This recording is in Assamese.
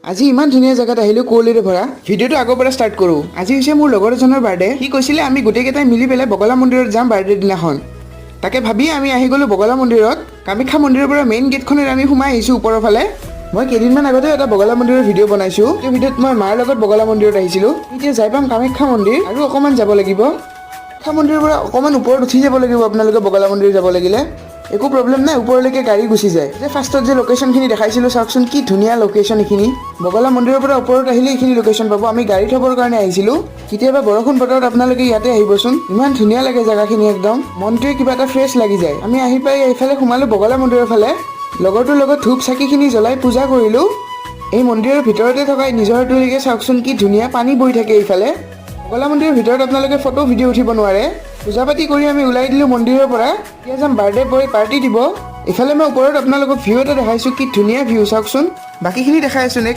আজি ইমান ধুনীয়া জেগাত আহিলোঁ, কুঁৱলীৰে ভৰা। ভিডিঅ'টো আগৰ পৰা ষ্টাৰ্ট কৰোঁ। আজি হৈছে মোৰ লগৰ এজনৰ বাৰ্থডে। সি কৈছিলে আমি গোটেইকেইটাই মিলি পেলাই বগলা মন্দিৰত যাম বাৰ্থডে দিনাখন। তাকে ভাবিয়ে আমি আহি গ'লোঁ বগলা মন্দিৰত। কামাখ্যা মন্দিৰৰ পৰা মেইন গেটখনেৰে আমি সোমাই আহিছোঁ ওপৰৰ ফালে। মই কেইদিনমান আগতে এটা বগলা মন্দিৰৰ ভিডিঅ' বনাইছোঁ। এই ভিডিঅ'ত মই মাৰ লগত বগলা মন্দিৰত আহিছিলোঁ। এতিয়া যাই পাম কামাখ্যা মন্দিৰ আৰু অকণমান যাব লাগিব। কামাখ্যা মন্দিৰৰ পৰা অকণমান ওপৰত উঠি যাব লাগিব আপোনালোকে বগলা মন্দিৰ যাব লাগিলে। একো প্ৰব্লেম নাই, ওপৰলৈকে গাড়ী গুচি যায়। যে ফাৰ্ষ্টত যে লোকেশ্যনখিনি দেখাইছিলোঁ, চাওকচোন কি ধুনীয়া লোকেশ্যন এইখিনি। বগলা মন্দিৰৰ পৰা ওপৰত আহিলে এইখিনি লোকেশ্যন পাব। আমি গাড়ী থ'বৰ কাৰণে আহিছিলোঁ। কেতিয়াবা বৰষুণ বতৰত আপোনালোকে ইয়াতে আহিবচোন, ইমান ধুনীয়া লাগে জেগাখিনি, একদম মনটোৱে কিবা এটা ফ্ৰেছ লাগি যায়। আমি আহি পাই এইফালে সোমালোঁ বগলা মন্দিৰৰ ফালে। লগৰটোৰ লগত ধূপ চাকিখিনি জ্বলাই পূজা কৰিলোঁ। এই মন্দিৰৰ ভিতৰতে থকা এই নিজৰাটোলৈকে চাওকচোন, কি ধুনীয়া পানী বৈ থাকে এইফালে। বগলা মন্দিৰৰ ভিতৰত আপোনালোকে ফটো ভিডিঅ' উঠিব নোৱাৰে। পূজা পাতি কৰি আমি ওলাই দিলোঁ মন্দিৰৰ পৰা। এতিয়া যাম বাৰ্থডে বয় পাৰ্টি দিব। ইফালে মই ওপৰত আপোনালোকক ভিউ এটা দেখাইছোঁ, কি ধুনীয়া ভিউ চাওকচোন। বাকীখিনি দেখাই আছোঁ নেক্সট।